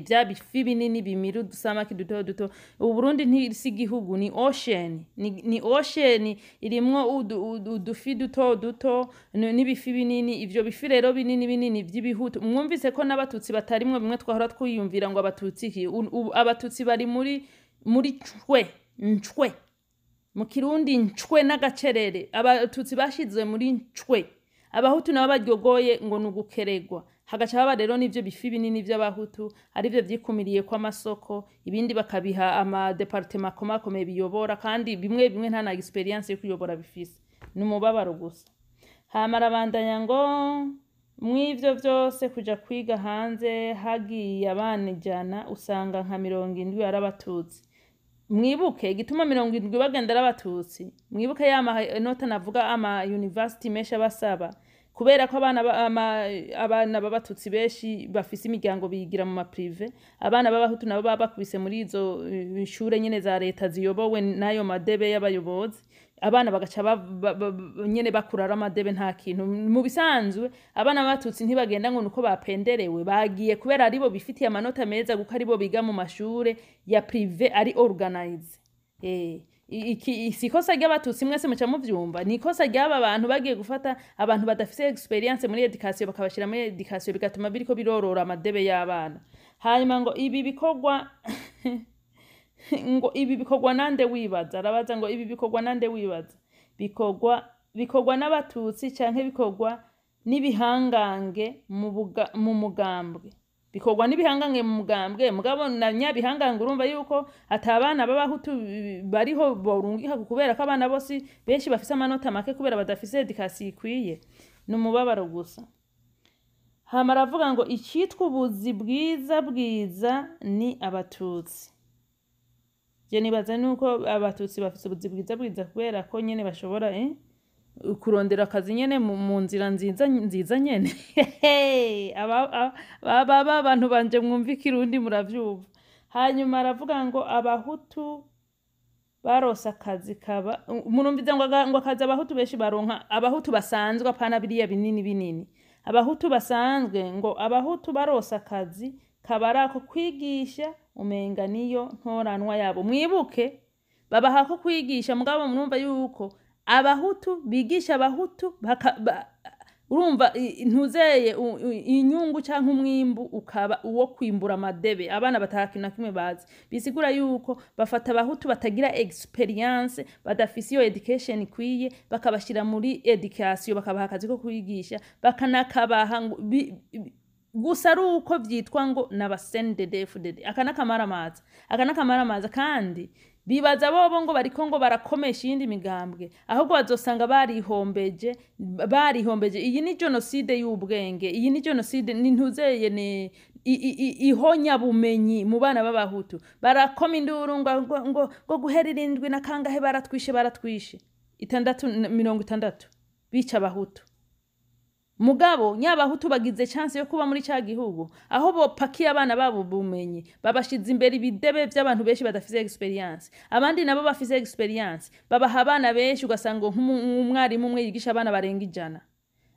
Bya bifi binini bimira udusamaki duto duto. Uburundi ntisi igihugu, ni ocean, ni ocean irimwo udufi duto duto n'ibifi binini. Ivyo bifi rero binini binini vy'ibihutu, mwumvise ko n'Abatutsi batarimwo. Bimwe twahora twiyumvira ngo Abatutsi iki, Abatutsi bari muri cwe ncwe, mu Kirundi ncwe n'agacerere. Abatutsi bashizwe muri ncwe, Abahutu nabo baryogoye ngo ni ugukeregwa. Hagaca haba rero n'ivyo bifi binini vy'Abahutu, arivyo vyikumiriye kw'amasoko, ibindi bakabiha ama départements akomakomeye biyobora, kandi bimwe bimwe nta na expérience yo kuyobora bifise. Ni umubabaro gusa. Hama arabandanya ngo: "Mw'ivyo vyose, kuja kwiga hanze hagiye abana 100, usanga nka 70 ari Abatutsi." Mwibuke igituma 70 bagenda ari Abatutsi. Mwibuke ya manota navuga, ama university menshi abasaba, kubera ko abana b'Abatutsi benshi bafise imiryango bigira mu ma privé, abana b'Abahutu nabo baba bakubise muri izo shure nyene za leta ziyobowe n'ayo madebe y'abayobozi. Abana bagaca nyene bakura ari amadebe, nta kintu. Mu bisanzwe abana b'Abatutsi ntibagenda ngo nuko bapenderewe, bagiye kubera aribo bifitiye amanota meza, kuko aribo biga mu mashure ya privé ari organisé. Iki si ikosa ry'Abatutsi, mwese muca muvyumva, ni ikosa ry'aba bantu bagiye gufata abantu badafise expérience muri éducation bakabashira muri éducation, bigatuma biriko birorora amadebe y'abana. Hanyuma ngo: "Ibi bikorwa", ngo: "Ibi bikorwa nande wibaza?" Arabaza ngo: "Ibi bikorwa nande wibaza? Bikorwa n'Abatutsi canke bikorwa n'ibihangange mu mugambwe?" Bikorwa n'ibihangange mu mugambwe, mugabo na nyabihangange urumva yuko ata abana b'Abahutu bariho borungika, kubera ko abana bose benshi bafise amanota make kubera badafise éducation ikwiye. Ni umubabaro gusa. Hama aravuga ngo: "Icitwa ubuzi bwiza bwiza ni Abatutsi." Je nibaza nuko abatutsi bafise ubuzi bwiza bwiza, kubera ko nyene bashobora kurondera akazi nyene mu nzira nziza nziza nyene. Aba bantu banje mwumva ikirundi, muravyumva. Hanyuma aravuga ngo abahutu barose akazi kaba, murumviza ngo akazi abahutu benshi baronka, abahutu basanzwe, apana biriya binini binini, abahutu basanzwe, ngo abahutu barose akazi kaba ari ako kwigisha, umenga niyo ntoranwa yabo. Mwibuke babaha ko kwigisha, mugabo murumva yuko abahutu bigisha abahutu urumva ntuzeye inyungu canke umwimbu ukaba uwo kwimbura amadebe, abana batakintu na kimwe bazi. Bisigura yuko bafata abahutu batagira experience, badafise iyo education ikwiye, bakabashira muri education, bakabaha akazi ko kwigisha, bakanakabaha ngo gusa ari uko vyitwa ngo n'aba CNDD-FDD. Aka n'akamaramaza, aka n'akamaramaza. Kandi bibaza bobo ngo bariko ngo barakomesha iyindi migambwe, ahubwo bazosanga barihombeje, barihombeje. Iyi ni genocide y'ubwenge, iyi ni genocide, ni ntuzeye, ni ihonyabumenyi mu bana b'abahutu. Barakoma induru ngo guhera 70 na kangahe baratwishe, baratwishe 60 60 bica abahutu. Mugabo nyabahutu bagize chance yo kuba muri ca gihugu aho bopakiye abana babo bumenyi, babashize imbere ibidebe vy'abantu benshi badafise experience. Abandi nabo bafise experience babaha abana benshi, ugasanga nk'umwarimu umwe yigisha abana barenga 100,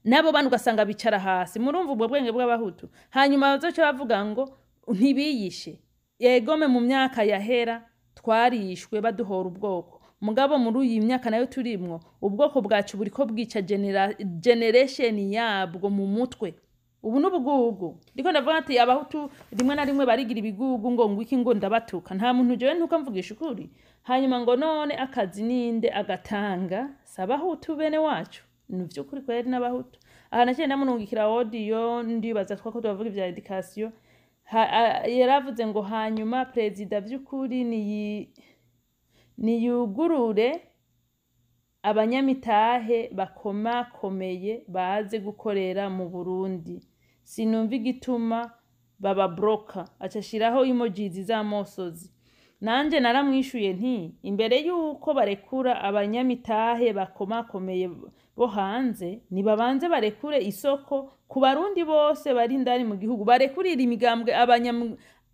nabo bana ugasanga bicara hasi. Murumva ubwo bwenge bw'abahutu. Hanyuma bazoca bavuga ngo ntibiyishe. Yegome, mu myaka yahera twarishwe baduhora ubwoko, mugabo muri iyi myaka nayo turimwo ubwoko bwacu buriko bwica generation yabwo mu mutwe. Ubu n'ubugugu. Ndiko ndavuga ati abahutu rimwe na rimwe barigira ibigugu, ngo ngwiki, ngo ndabatuka. Nta muntu jewe ntuka, mvugisha ukuri. Hanyuma ngo none akazi ninde agatanga? Si abahutu bene wacu? Ni vy'ukuri kweri n'abahutu. Aha naciye ndamurungikira audio, ndibaza twako tubavuga ivya education. Yaravuze ngo hanyuma perezida vy'ukuri niyugurure abanyamitahe bakomakomeye baze gukorera mu Burundi, sinumva igituma bababroka. Aca ashiraho emojis z'amosozi. Nanje naramwishuye nti imbere yuko barekura abanyamitahe bakomakomeye bo hanze, nibabanze barekure isoko ku barundi bose bari indani mu gihugu, barekurire imigambwe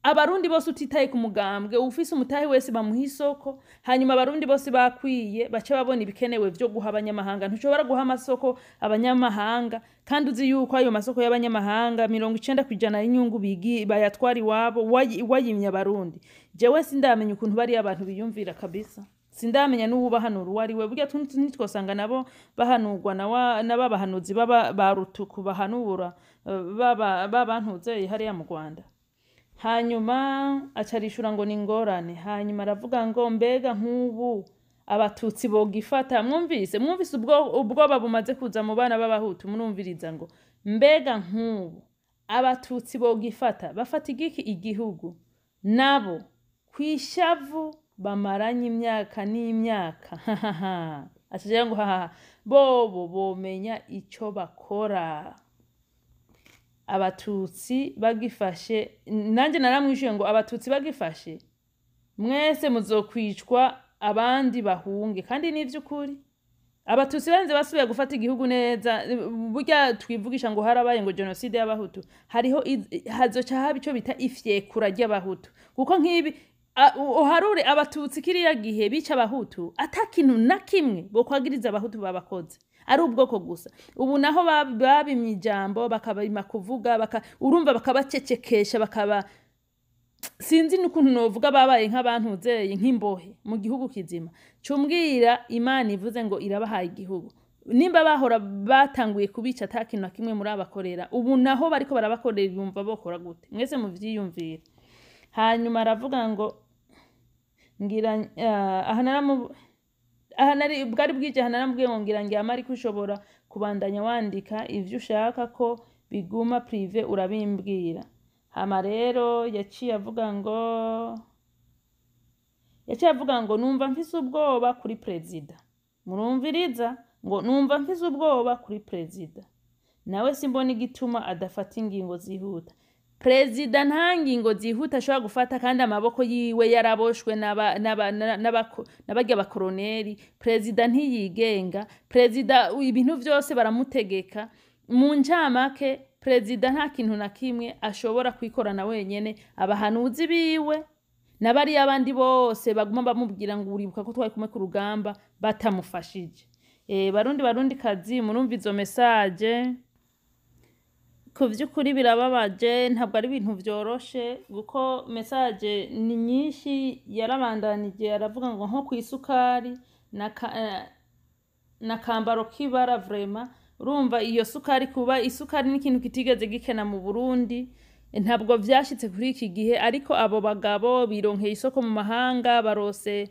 abarundi bose, utitaye ku mugambwe, ufise umutahe wese bamuha isoko. Hanyuma abarundi bose bakwiye bace babona ibikenewe vyo guha abanyamahanga. Ntushobora guha amasoko abanyamahanga kandi uzi yuko ayo masoko y'abanyamahanga 90% y'inyungu bigi bayatwara iwabo, wayimye abarundi. Jewe sindamenya ukuntu bariya abantu biyumvira kabisa, sindamenya n'uwubahanura uwo ari we. Burya ntitwosanga nabo bahanurwa n'ababahanuzi baba ba rutuku bahanura baba babantuze hariya mu Rwanda. Hanyuma acarishura ngo ni ingorane. Hanyuma aravuga ngo mbega nk'ubu abatutsi bogifata? Mwumvise ubwoba bumaze kuza mu bana b'abahutu. Murumviriza ngo mbega nk'ubu abatutsi bogifata, bafata igiki igihugu nabo kwishavu bamaranye imyaka n'imyaka? Acagira ngo hahaha, bobo bomenya ico bakora abatutsi bagifashe. Nanjye naramwishuye ngo abatutsi bagifashe mwese muzokwicwa, abandi bahunge. Kandi ni ivy'ukuri, abatutsi banze basubiye gufata igihugu neza. Burya twivugisha ngo harabaye ngo genocide y'abahutu, hariho hazoca haba ico bita ifyekura ry'abahutu, kuko nk'ibi uharure abatutsi kiriya gihe bica abahutu ata kintu na kimwe bokwagiriza abahutu babakoze, ari ubwoko gusa. Ubu naho babimye ijambo, bakabima kuvuga, urumva bakabacecekesha, bakaba sinzi n'ukuntu novuga, babaye nk'abantuzeye nk'imbohe mu gihugu kizima. Cumbwira Imana ivuze ngo irabahaye igihugu, nimba bahora batanguye kubica ata kintu na kimwe muri abakorera, ubu naho bariko barabakorera, yumva bokora gute? Mwese muvyiyumvire. Hanyuma aravuga ngo ngira aha naramu aha nari bwari bwije. Aha naramubwiye ngo ngira ngyama, ariko ushobora kubandanya wandika ivyo ushaka ko biguma privé, urabimbwira. Hama rero yaciye avuga ngo numva mfise ubwoba kuri perezida. Murumviriza ngo numva mfise ubwoba kuri perezida, nawe simbona igituma adafata ingingo zihuta. Perezida nta ngingo zihuta ashobora gufata, kandi amaboko yiwe yaraboshwe n'abarya bakoroneri. Perezida ntiyigenga, perezida ibintu vyose baramutegeka. Mu ncamake, perezida nta kintu na kimwe ashobora kwikorana wenyene. Abahanuzi biwe na bariya abandi bose baguma bamubwira ngo uribuka ko twari kumwe ku rugamba, batamufashije. Barundi, Barundi kazi, murumva izo message. Ku vy'ukuri birababaje, ntabwo ari ibintu vyoroshe, kuko message ni nyinshi. Yarabandanije aravuga ngo nko kw'isukari na kambaro k'ibara. Vraiment, urumva iyo sukari, kuba isukari ni ikintu kitigeze gikena mu Burundi, ntabwo vyashitse kuri iki gihe. Ariko abo bagabo bironkeye isoko mu mahanga, barose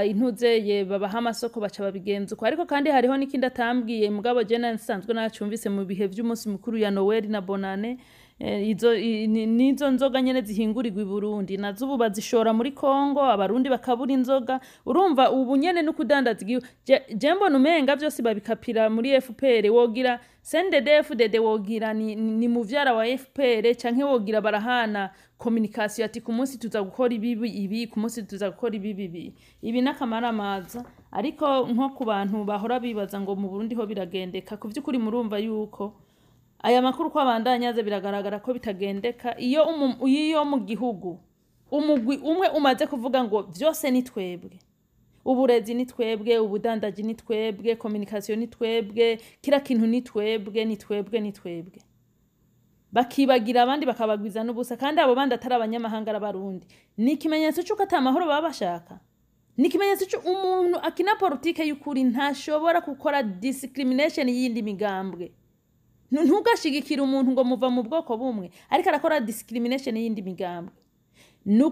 intuzeye babaha amasoko, baca babigenza uko. Ariko kandi hariho n'ikindi atambwiye, mugabo je nsanzwe nacumvise mu bihe vy'umunsi mukuru ya Noel na Bonane, izo nizo nzoga nyene zihingurirwa i Burundi, nazo ubu bazishora muri Kongo, Abarundi bakabura inzoga. Urumva ubu nyene no kudandaza igihugu, je mbona umenga vyose babikapira muri FPR. Wogira CNDD-FDD, wogira ni muvyara wa FPR, canke wogira barahana communication, ati ku munsi tuza gukora ibibi ibi, ku munsi tuza gukora ibibi ibi. Ibi n'akamaramaza. Ariko nko ku bantu bahora bibaza ngo mu Burundi ho biragendeka, ku vy'ukuri murumva yuko aya makuru ko abandanya aza, biragaragara ko bitagendeka. Iyo mu gihugu umugwi umwe umaze kuvuga ngo vyose ni twebwe, uburezi ni twebwe, ubudandaji ni twebwe, communication ni twebwe, kira kintu ni twebwe, ni twebwe, ni twebwe, bakibagira abandi, bakabagwiza n'ubusa, kandi abo bandi atari abanyamahanga, ari Abarundi, ni ikimenyetso c'uko ata mahoro baba bashaka. Ni ikimenyetso c'uko umuntu akina politike y'ukuri ntashobora gukora discrimination y'iyindi migambwe. Ntugashigikire umuntu ngo muva mu bwoko bumwe ariko arakora discrimination y'iyindi migambwe. Ni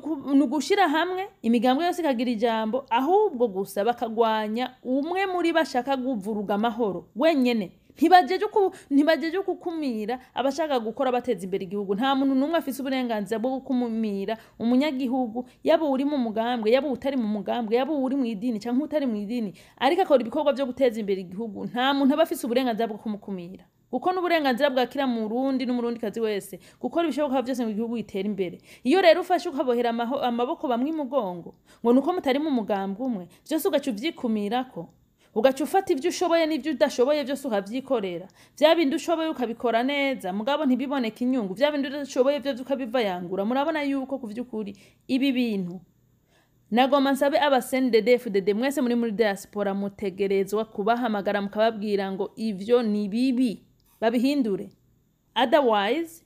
ugushira hamwe imigambwe yose ikagira ijambo, ahubwo gusa bakagwanya umwe muri bashaka kuvuruga amahoro wenyene. Ntibajeje gukumira abashaka gukora bateza imbere igihugu. Nta muntu n'umwe afise uburenganzira bwo gukumira umunyagihugu, yaba uri mu mugambwe, yaba utari mu mugambwe, yaba uri mu idini canke utari mu idini, ariko akora ibikorwa vyo guteza imbere igihugu. Nta muntu aba afise uburenganzira bwo kumukumira, kuko n'uburenganzira bwa kira Murundi n'Umurundikazi wese gukora ibishoboka vyose ngo igihugu gitere imbere. Iyo rero ufashe ukabohera amaboko bamwe imugongo ngo nuko mutari mu mugambwe umwe, vyose ugaca uvyikumirako, ugaca ufata ivyo ushoboye n'ivyo udashoboye vyose ukavyikorera, vya bindi ushoboye ukabikora neza mugabo ntibiboneke inyungu, vya bindi udashoboye vyo ukabivayangura. Murabona yuko ku vy'ukuri ibi bintu, nagomba nsabe aba CNDD-FDD mwese muri diaspora, mutegerezwa kubahamagara mukababwira ngo ivyo ni bibi, babihindure. Otherwise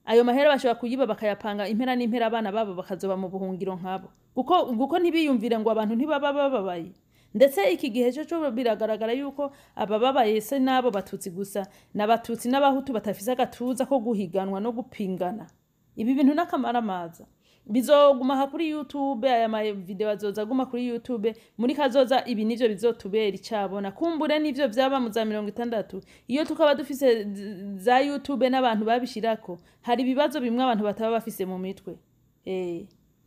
ayo mahera bashobora kuyiba, bakayapanga impera n'impera, abana babo bakazoba mu buhungiro nkabo, kuko ntibiyumvire ngo abantu ntibaba bababaye. Ndetse iki gihe cyo biragaragara yuko abababaye se n'abo Batutsi gusa, n'Abatutsi n'Abahutu batafise agatuza ko guhiganwa no gupingana. Ibi bintu n'akamaramaza, bizoguma aha kuri YouTube. Aya ma video azoza aguma kuri YouTube muri kazoza. Ibi nivyo bizotubera icabona. Kumbure nivyo vyaba mu za 60, iyo tukaba dufise za YouTube n'abantu babishirako. Hari ibibazo bimwe abantu bataba bafise mu mitwe.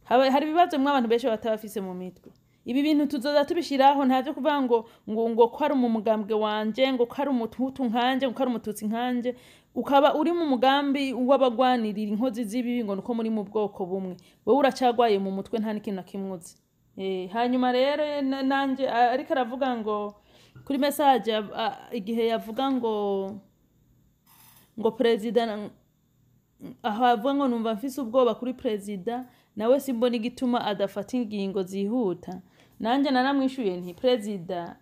Hari ibibazo bimwe abantu benshi bataba bafise mu mitwe. Ibi bintu tuzoza tubishiraho, ntavyo kuvuga ngo ko ari mu mugambwe wanje, ngo ko ari Umuhutu nkanje, ngo ko ari Umututsi nkanje, ukaba uri mu mugambi w'abagwanirira inkozi z'ibibi ngo nuko muri mu bwoko bumwe. Wowe uracagwaye mu mutwe, nta n'ikintu na kimwe uzi. Hanyuma rero nanje ariko aravuga ngo kuri message igihe yavuga ngo perezida, aho avuga ngo numva mfise ubwoba kuri perezida, nawe simbona igituma adafata ingingo zihuta. Nanjye naramwishuye nti perezida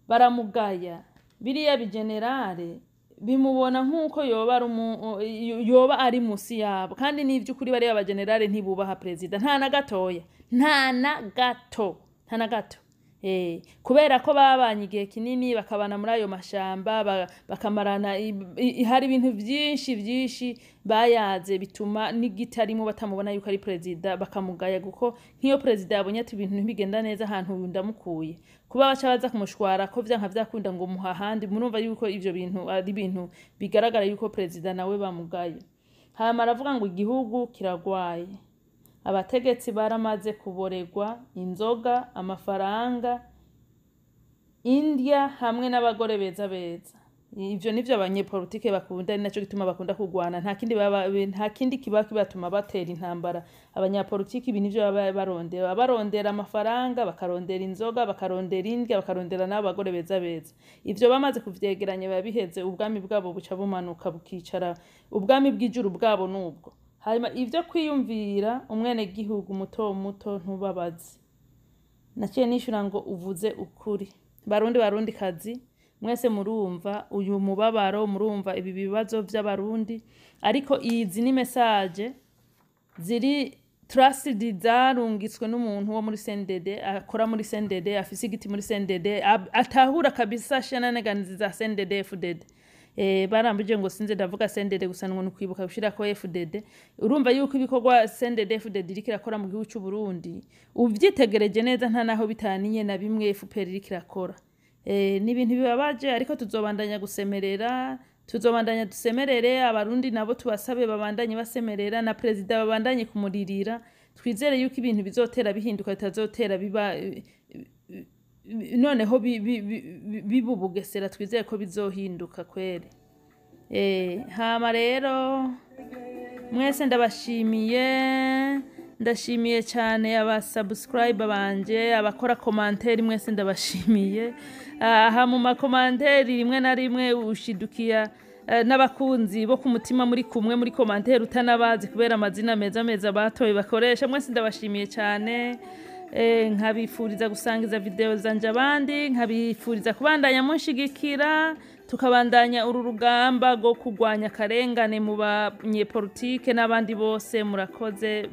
baramugaya, biriya bigenerale bimubona nk'uko yoba ari musi yabo. Kandi n'ivy'ukuri bariya bagenerale ntibubaha perezida, nta na gatoya, nta na gato, nta na gato. Kubera ko babanye igihe kinini, bakabana muri ayo mashamba, bakamarana, hari ibintu vyinshi vyinshi bayaze, bituma n'igitarimo batamubona yuko ari perezida, bakamugaya. Kuko nk'iyo perezida yabonye ati ibintu ntibigenda neza ahantu uyu ndamukuye, kuba baca baza kumushwara ko vyanka vyakunda ngo muha ahandi. Murumva yuko ivyo bintu ari ibintu bigaragara yuko perezida nawe bamugaye. Hama aravuga ngo igihugu kiragwaye, abategetsi baramaze kuboregwa inzoga, amafaranga, indya hamwe n'abagore beza beza. Ivyo nivyo abanyepolitike bakunda, ari naco gituma bakunda kugwana. Nta kindi baba, nta kindi kiba kibatuma batera intambara. Abanyapolitike ibi nivyo baba barondera. Baba barondera amafaranga, bakarondera inzoga, bakarondera indya, bakarondera n'abagore beza beza. Ivyo bamaze kuvyegeranya biba biheze, ubwami bwabo buca bumanuka bukicara, ubwami bw'ijuru bwabo nubwo. Hanyuma ivyo kwiyumvira umwenegihugu muto muto ntubabaze. Naciye nishura ngo uvuze ukuri. Barundi, barundi kazi, mwese murumva uyu mubabaro, murumva ibi bibazo vy'Abarundi, ariko izi ni message ziri trusted, zarungitswe n'umuntu wo muri CNDD, akora muri CNDD, afise igiti muri CNDD, atahura kabisa shenanigans za CNDD FDD. Barambuje ngo sinze ndavuga CNDD gusa, ngo nukwibuka gushirako FDD. Urumva yuko ibikorwa CNDD FDD iriko irakora mu gihugu c'u Burundi, uvyitegereje neza, nta naho bitaniye na bimwe FPR iriko irakora. Ni ibintu bibabaje, ariko tuzobandanya gusemerera, tuzobandanya dusemerere. Abarundi nabo tubasabe babandanye basemerera, na perezida babandanye kumuririra. Twizere yuko ibintu bizotera bihinduka, bitazotera biba noneho biba ubugesera. Twizere ko bizohinduka kweri. Hama rero mwese ndabashimiye, ndashimiye cyane aba subscribe banje, abakora commentaire, mwese ndabashimiye. Aha mu ma commentaire rimwe na rimwe ushidukiya n'abakunzi bo ku mutima muri kumwe muri commentaire utanabazi, kubera amazina meza meza batoye bakoresha. Mwese ndabashimiye cyane. Nkabifuriza gusangiza video zanje abandi, nkabifuriza kubandanya munshigikira, tukabandanya uru rugamba rwo kurwanya akarengane mu banyepolitike n'abandi bose. Murakoze.